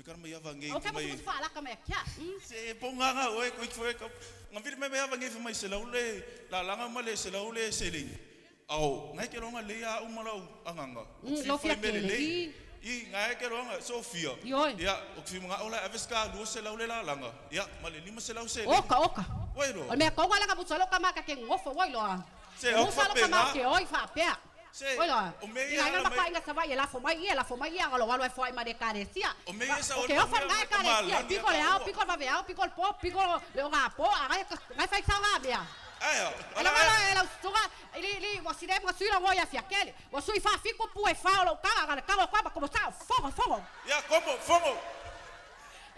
kana mai ava nge O ke mai mo fa la ka mai kia. Se ponga nga oe ko ifo ka ngavili mai mai ava nge fa mai se laule la langa ma le se laule se le. Au ngai ke longa le a uma lau anganga. Lo fia ke le. I ngai ke longa Sofia. Ia o fi mga ola aveska lu se laule la langa. Ia ma le lima se lau se. Oka oka. Oi lo. O mea konga la ka butsa lo ka ma ka ke ngofo oi lo. Se o fa pe nga. Ke oi fa pe. Se Oi lo. O me ia la mai inga savai la fo mai ia la fo mai ia lo walo e foi ma de carecia. O me ia sa o ke o fa ngai carecia. Piko le ao, piko va veao, piko le po, piko le o ga po, a ngai ngai fai sa ga mea. Ayo. Ela wala ela suga li li wa sire mo sui lo ya fiakele. Wa sui fa fico pu e fa lo ka ga ka ko como sa fogo fogo. Ya como fogo.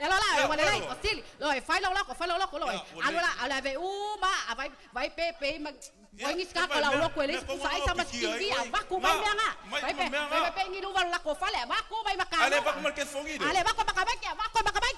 Ela lá, eu olhei, o sili, lo e fai lo lo, fai lo lo lo. Alo lá, ala ve uma, vai vai pe pe ma vai ni ska la lo ko ele sai sa mas kingi a va ku mai mea vai pe vai pe ngi lu va la ko fale, va ku mai maka. Ale va ku mar ke fongi. Ale va ku maka mai, va ku maka mai.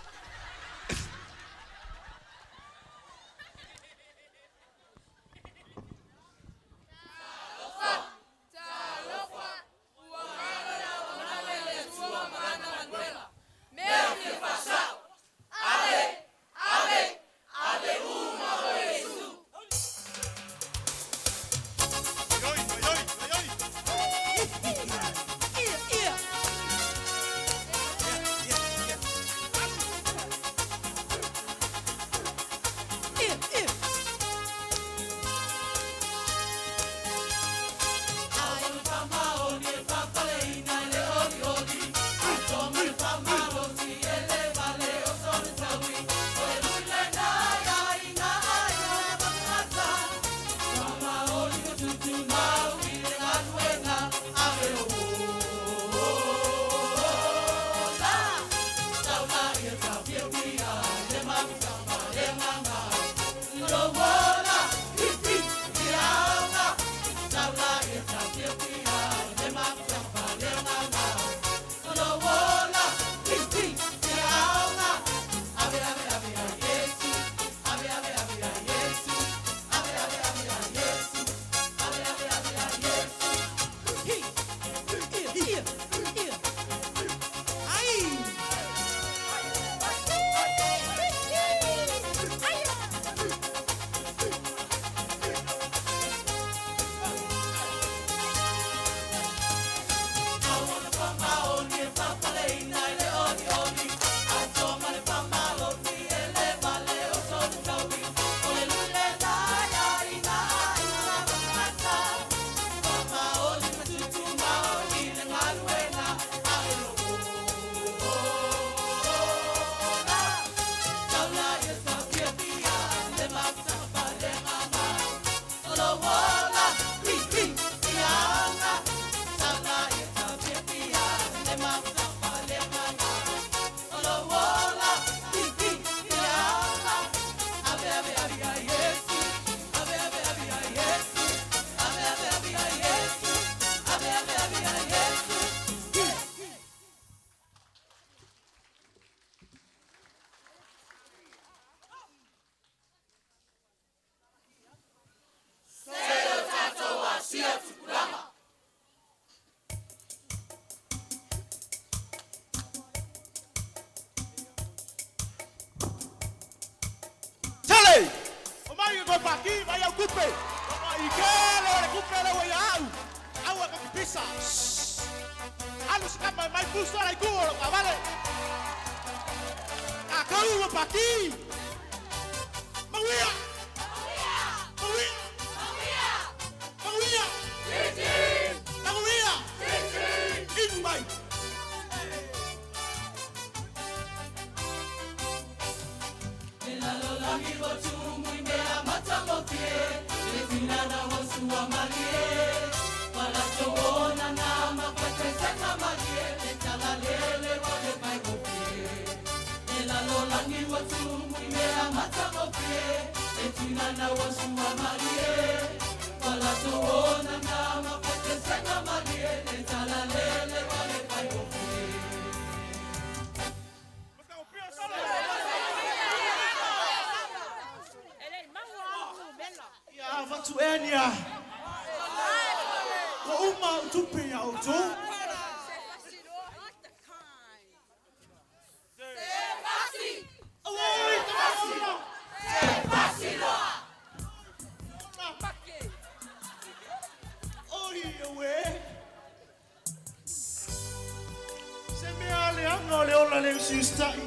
O le ola le usiustai.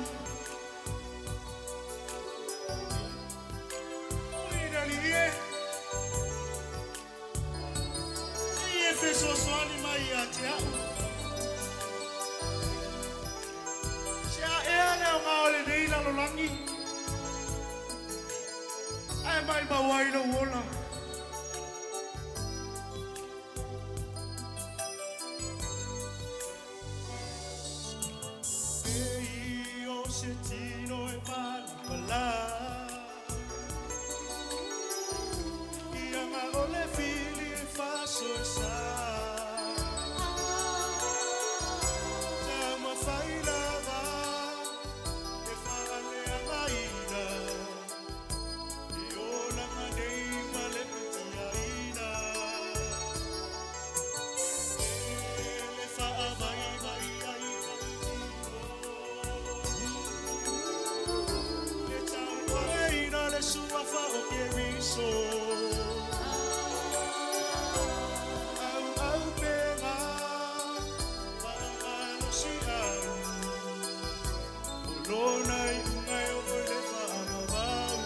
Oi le alii e. Se i e fesoasoani mai ia te a'u. Se a'ea le aogā o lenei lalolagi. Ae maimau ai lou ola. E o se tino e palapala. Ia nga o le fili e fasoesa. Taumafai lava e faaleagaina. Le olaga nei ma le petiaina. E le faavaivai ai tino. Le tauaeina le suafa o Keriso. Au au pega faamalosi au. O lona iuga e oo i le faavavau.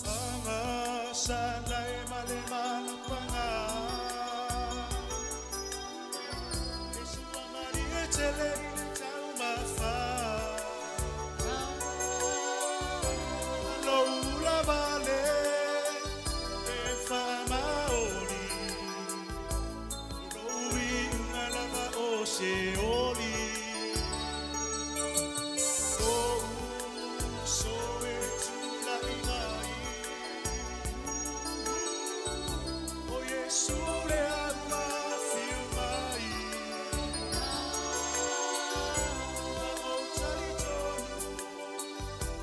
Anga sa lai ma le malapanga. E sua mari e tele i le taumafa. Lou lava le e faamaoni. O lou iuga lava o se oli. Lou uso e tulai mai. O Iesu le au afio mai. Ma ou talitonu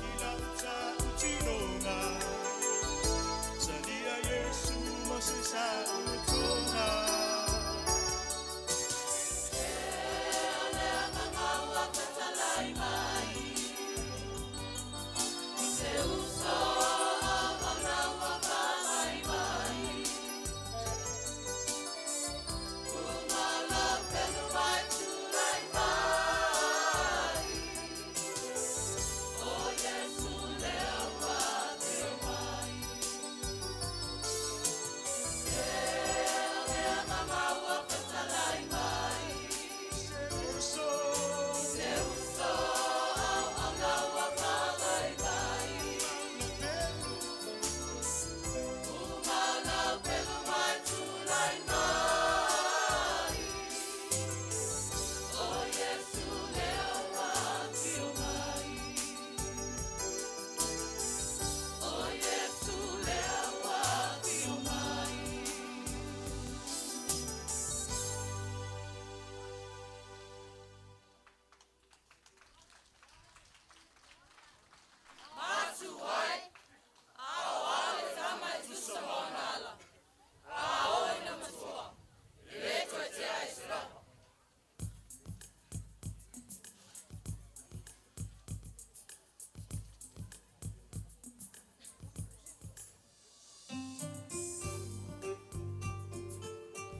i lau tautinoga. Salia Iesu mo se saolotoga. Se uso.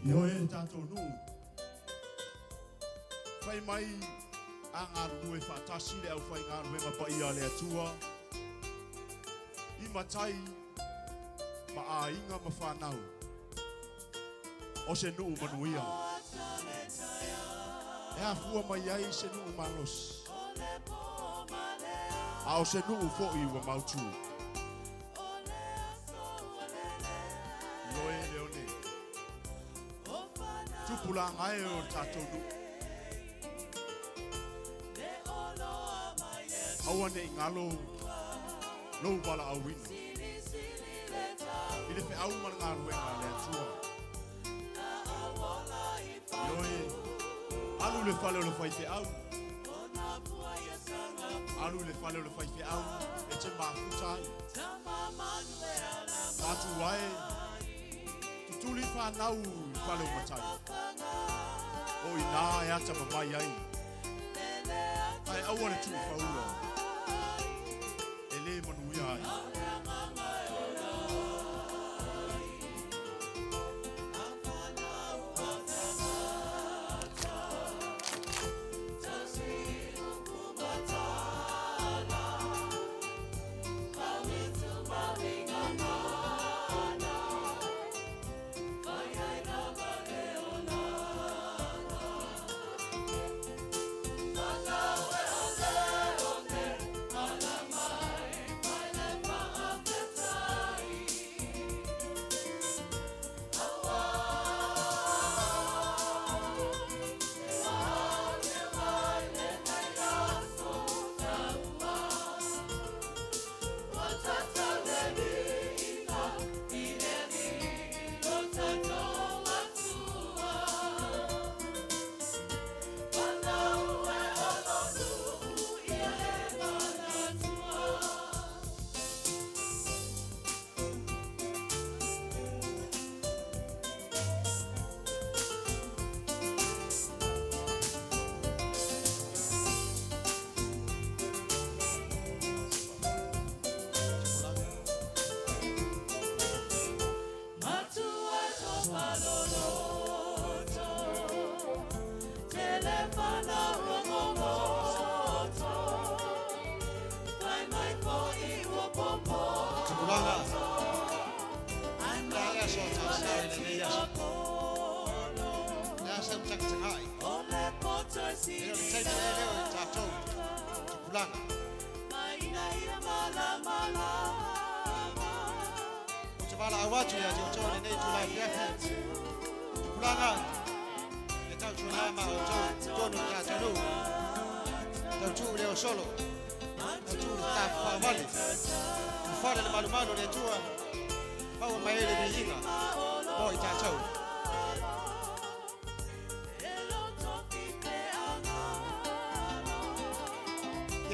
Ioe le tātou nuu. Whai mai a ngā rue whaatasi le au whai ngā ruenga pa ia le atua. I matai ma a inga ma whanau. O se nuu manuia. E afua mai ai se nuu malos. A o se nuu fo'i ua mautu. Ioe leone. Tupula ngai o tātou nuu. Aua nei ngalo lou wala auina. I le wheau ma ngā ruenga le atua. Alu le fale o le faifeau. Alu le fale o le faifeau e te mafuta ai. Matu ai, tutuli whanau i fale o matai. O ina e ata mamai ai. Ai aua le tuu whaua. E le manuia ai.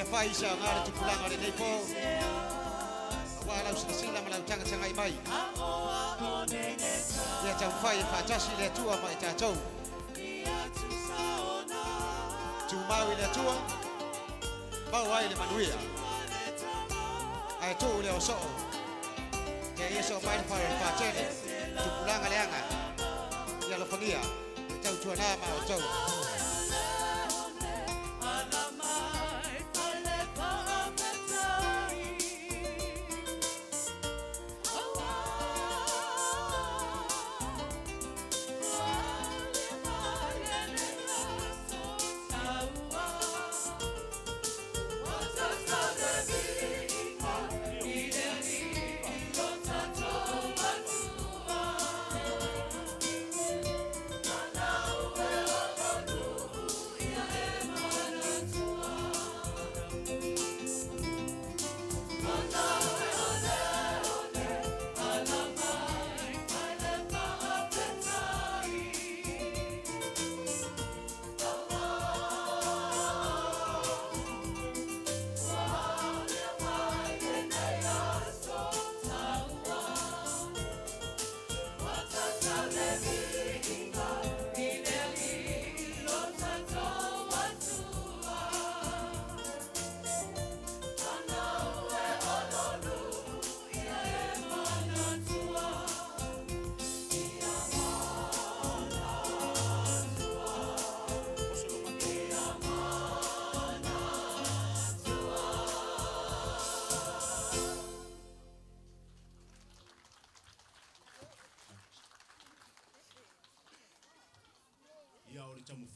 Faisa ngā le tupulanga le nei pō. Awa lau silasila ma lau tangatanga i mai. Ia tau whai e whaatasi le atua ma e tātou. Tūmau i le atua, mau ai le manuia. Ae tū le o soo. Te ia so mai le whare le whaatele, tupulanga le anga. Ia lofangia, e tau tuanā ma o tau.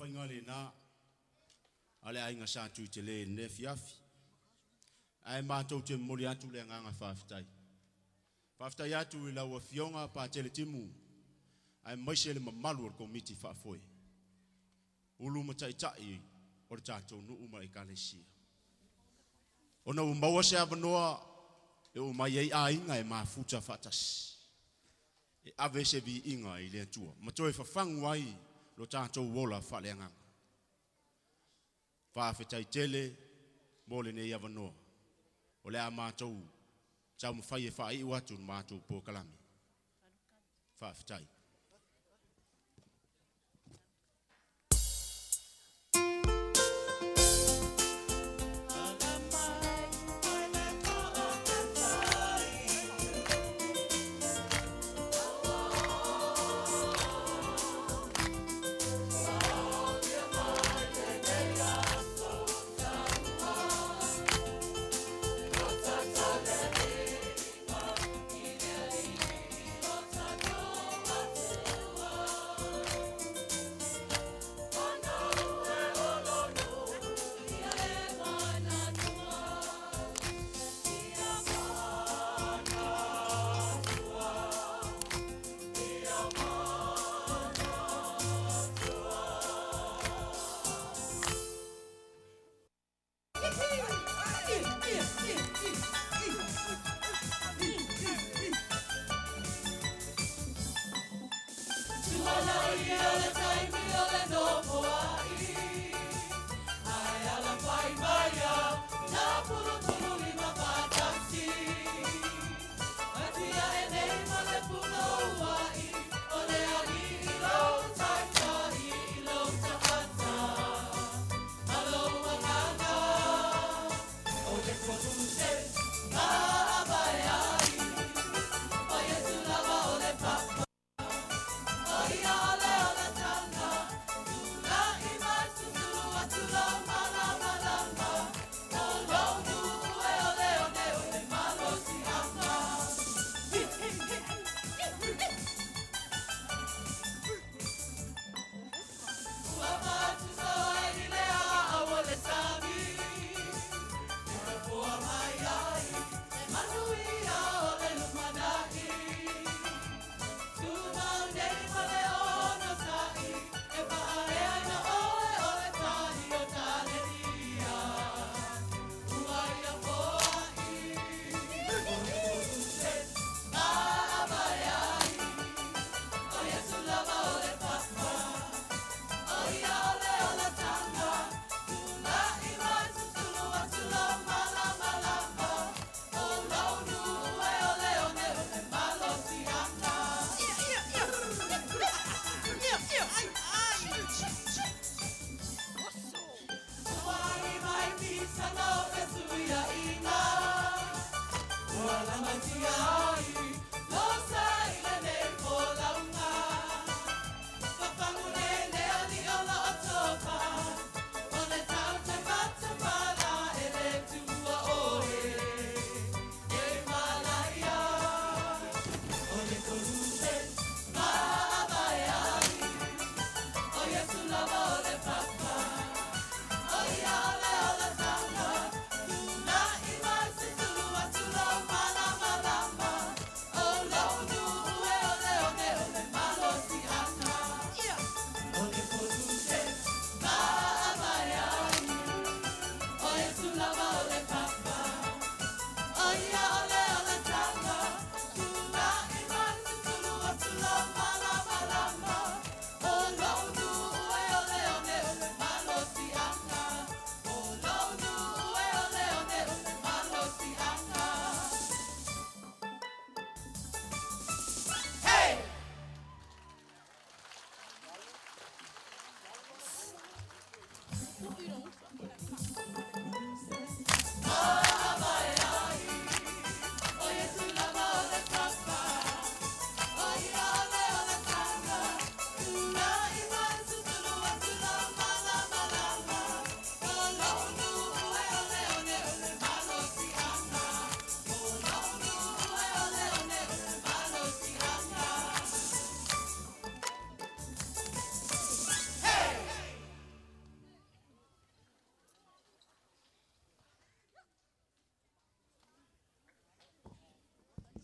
Whainga le nā, ale ainga sa tui te le ne fiafi. Ai mātou te mori atu le nganga whawhitai. Whawhitai atu i lau fionga pa tele timu, ai maise le mamalu o le komiti whaafoe. Ulu mataitai o le tātou nuu ma ekalesia. Ona u maua se awanoa e o mai ei ainga e mafuta whaatasi. E ave se vi inga i le atua. Matoe whawhangu ai lo tātou wola whaleanganga. Faafetai tele mo lenei avanoa. O le a matou taumafai e faaiu atu le matou polokalame. Faafetai.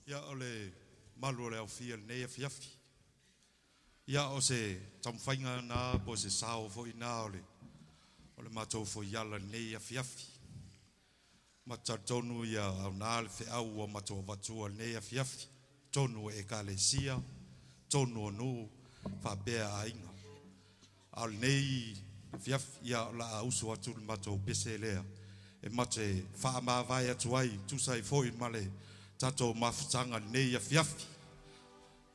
Ia o le malu o le aufia lenei afiafi. Ia o se taumafaiga na po o se sao foi na o le matou foiala lenei afiafi. Ma talitonu ia auna le feau ua matou avatua lenei afiafi. Tonu o ekalesia, tonu o nuu faapea aiga. A o lenei afiafi ia o la usu atu le matou pese lea e mate whaamāwai atu ai tusa i foi ma le tatou mafutaga lenei afiafi.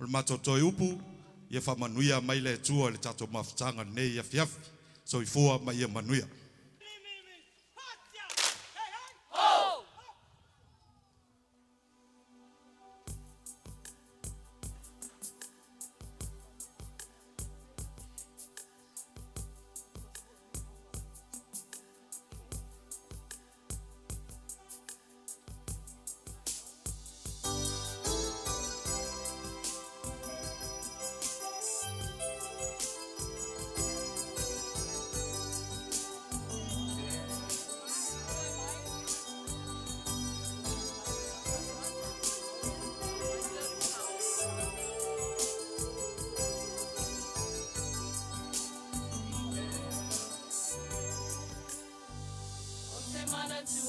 O le matou toe upu ia faamanuia mai le Atua i le tatou mafutaga lenei afiafi. Soifua ma ia manuia.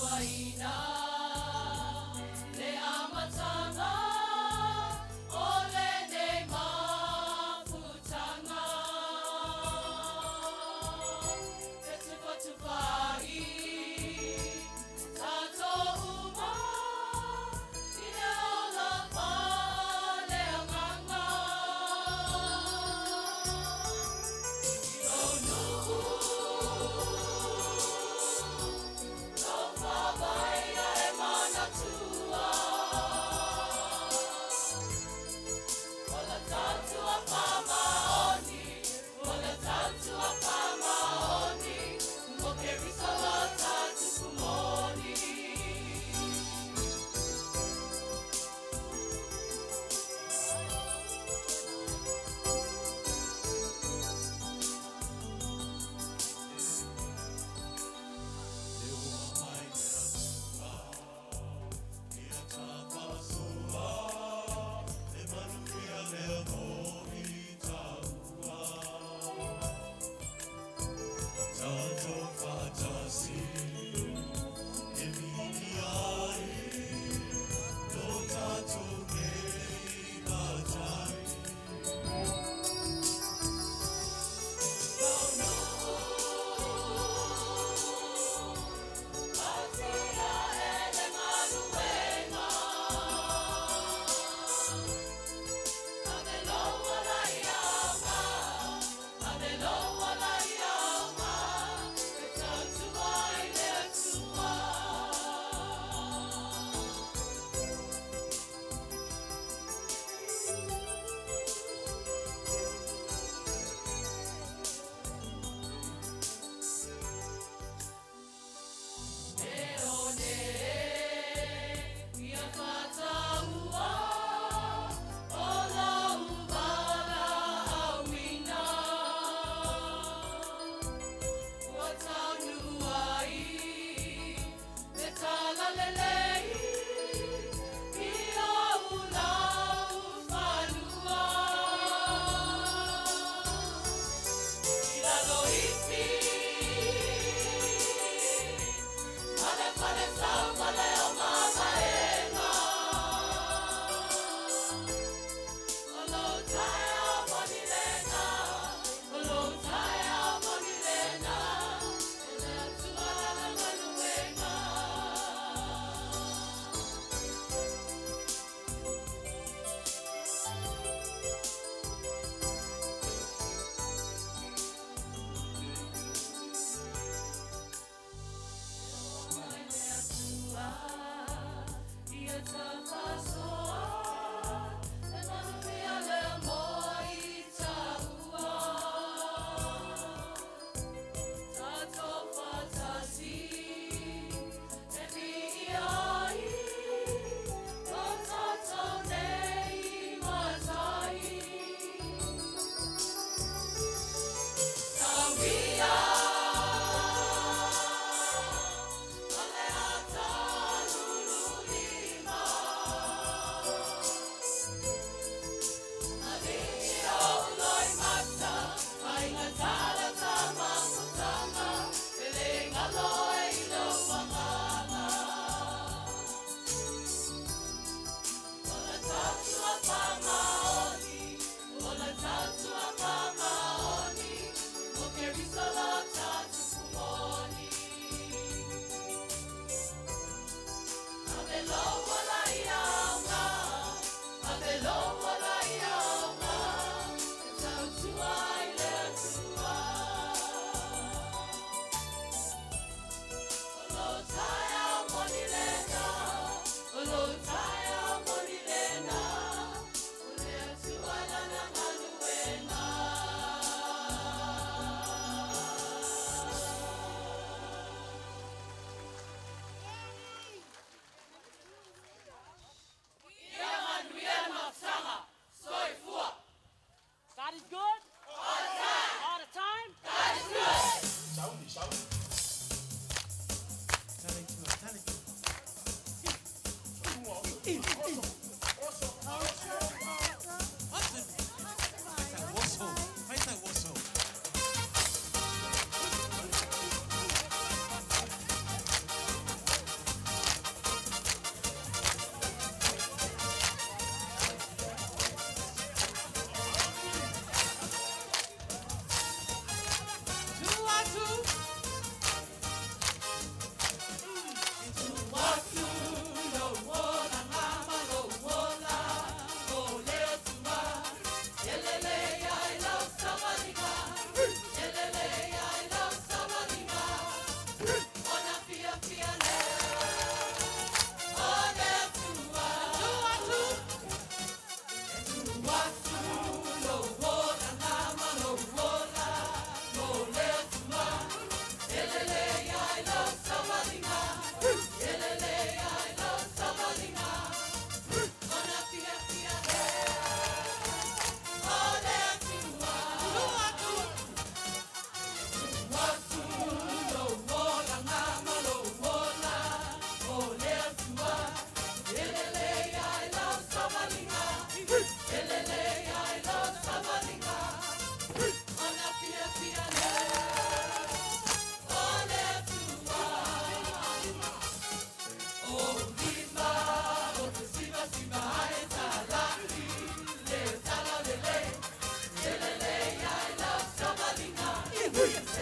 Bye. Fia.